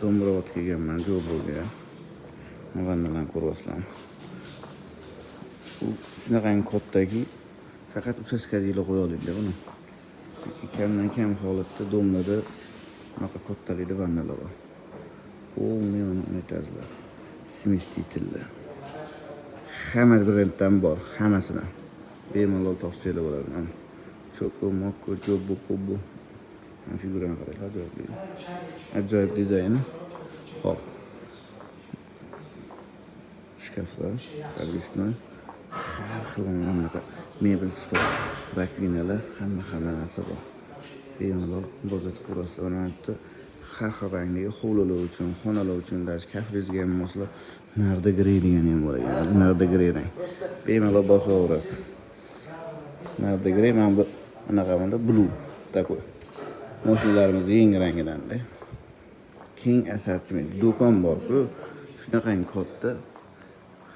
Do'mbrobodga kelganman, Jo'burga. Vannalarni ko'ryapsizlarmi? Bu shunaqangi kattaki, faqat uchastkadagilar qo'ya oladi buni. Chunki kamdan kam holatda domlarda bunaqa kattalikda vannalar bor. Полный mana unitazlar. Смеситель lar. Hamma brenddan bor, hammasidan. Bemalol topsanglar bo'ladi. Mana Choko, Moko, Jobo, Pobo. Mana figurani qaranglar, ajoyib. Ajoyib dizayni. Hop. Shkaflar, подвесной. Har xil mana bunaqa mebel sifat, rakovinalar, hamma narsa bor. Bemalol murojaat qilaverasizlar. Mana bu yerda har xil rangdagi hovlilar uchun, xonalar uchun, даже kafrizga ham moslab Narda grey degani ham bor ekan. Narda grey rang. Bemalol bosib olaverasiz. Narda grey mana bu anaqa bunda blue такой. Mashinalarimizni yangi rangidanda. Keng assortiment. Do'kon bor-ku. Shunaqangi katta.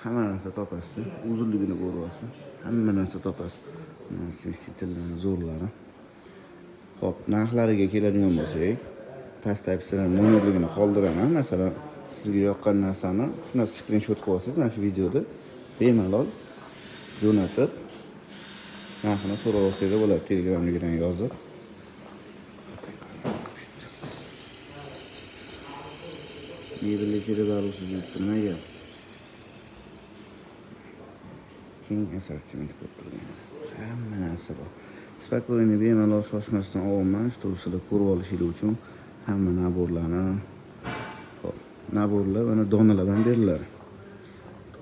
Hamma narsa topasiz. Uzunligini ko'ryapsiz. Hamma narsa topasiz. Mana смеситель larni zo'rlari. Xo'p, narxlariga keladigan bo'lsak, pastda opsiyalar nomerligini qoldiraman. Masalan, sizga yoqqan narsani shuni skrinshot qilib olsangiz, mana shu videoda bemalol jo'natib, narxini so'rab olsangiz bo'ladi, Telegramdagidan yozib. Mebel ichida barusiz yuribdi, nima gap? Keng assortiment ko'rib turgan. Hamma narsa bor. Спокойно, bemalol shoshmasdan olaman, чтобы sizlar ko'rib olishinglar uchun hamma набор larni. Xo'p, набор lar mana donalar ham beriladi.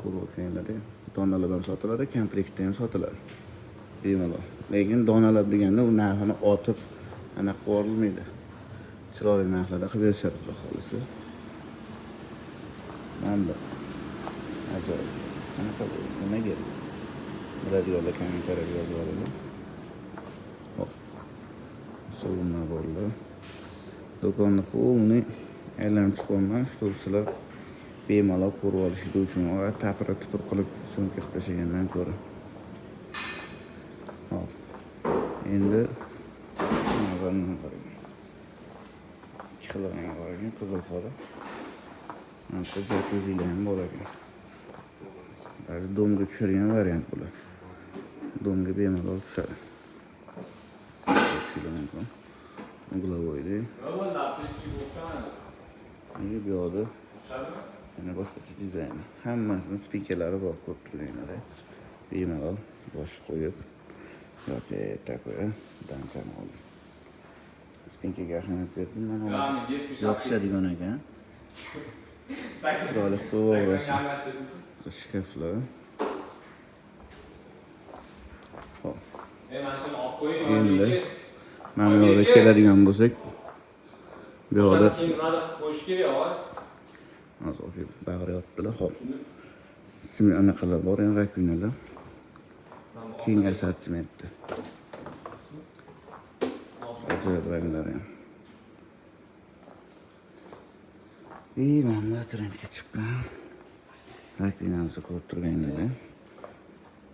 Ko'rayotganlarda donalar ham sotiladi, komplektda ham sotiladi. Bemalol. Lekin donalab deganda u narxini otib anaqa qilib yuborilmaydi. Chiroyli narxlarda qilib berishadi, xudo xohlasa. Mana bu ajoyib. Qanaqa bu? Nimaga? Biladiganlar kommentariyaga yozib yuboradi. Hop. Sovun набор lar. Do'konni полный aylanib chiqyapman, чтобы sizlar bemalol ko'rib olishingiz uchun tapir tipir qilib sumka qilib tashlagandan ko'ra. Hop. Endi mana qarang. Ikki xil rangi bor ekan, qizil qora. Mana bu jakuzilar ham bor ekan. Даже domga tushadigan variant bular. Domga bemalol tushadi. Tushishlar mumkin. Угловой da. И bu yoqda yana boshqacha dizayn. Hammasini spikerlari bor, ko'rib turganlar. Bemalol bosh qo'yib yoki такой danchani olib. Спинка ga ahamiyat berdim. Mana yopishadigan ekan. Chiroyli qilib qo'yib. Shkaflar. Hop. Endi mana bu yoqda keladigan bo'lsak, bu yoqda qo'yish kerak, og'a. Hozir olib bag'riyotdilar. Hop. Simi anaqalar bor, endi rakovinalar. Keng assortimentda. Ajoyib ranglari ham. И mana bu trendga chiqqan rakovinamizni ko'rib turganinglar.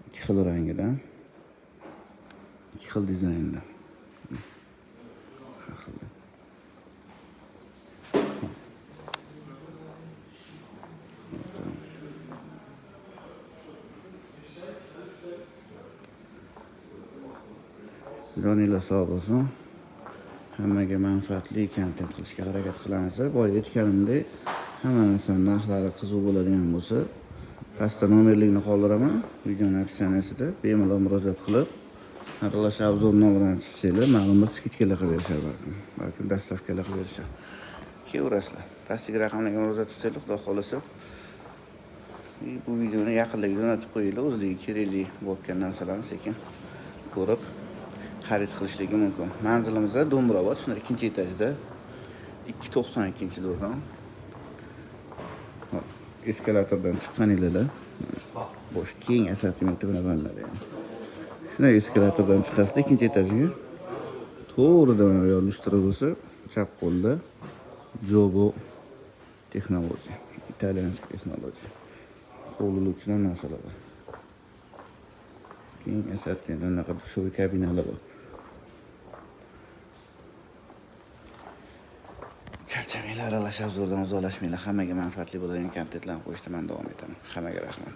Ikki xil rangida, ikki xil dizaynda. Har xil. Joninglar sog' bo'lsin. Hammaga manfaatli kontent qilishga harakat qilamiz. Boya aytganimdek, hamma narsani narxlari qiziq bo'ladigan bo'lsa, pastda nomerlikni qoldiraman videoni описание sida. Bemalol murojaat qilib, aralash обзор nomidan chiqsanglar, ma'lum bir скидка lar qilib berishadi balkim. Balkim доставка lar qilib berishadi. Kelaverasizlar. Pastdagi raqamlarga murojaat qilsanglar, xudo xohlasa, bu videoni yaqinlarga jo'natib qo'yinglar, o'zlariga kerakli bo'lgan narsalarni sekin ko'rib xarid qilishligi mumkin. Manzilimizda Do'mbrobod, shunda ikkinchi etajda 292-do'kon. Hop, eskalatordan chiqqaninglarda bo'sh keng assortimentda bunaqa. Shunday eskalatordan chiqasizda ikkinchi etajiga. To'g'rida mana bu yoq lustra bo'lsa, chap qo'lda Jobo texnologiya, итальянский texnologiya. Hovlilar uchun ham narsalar bor. Keng assortiment, anaqa dushovой kabinalar bor. Charchamanglar, aralasha zo'rdan uzoqlashmanglar. Hammaga manfaatli bo'ladigan kontentlarni qo'yishda men davom etaman. Hammaga rahmat.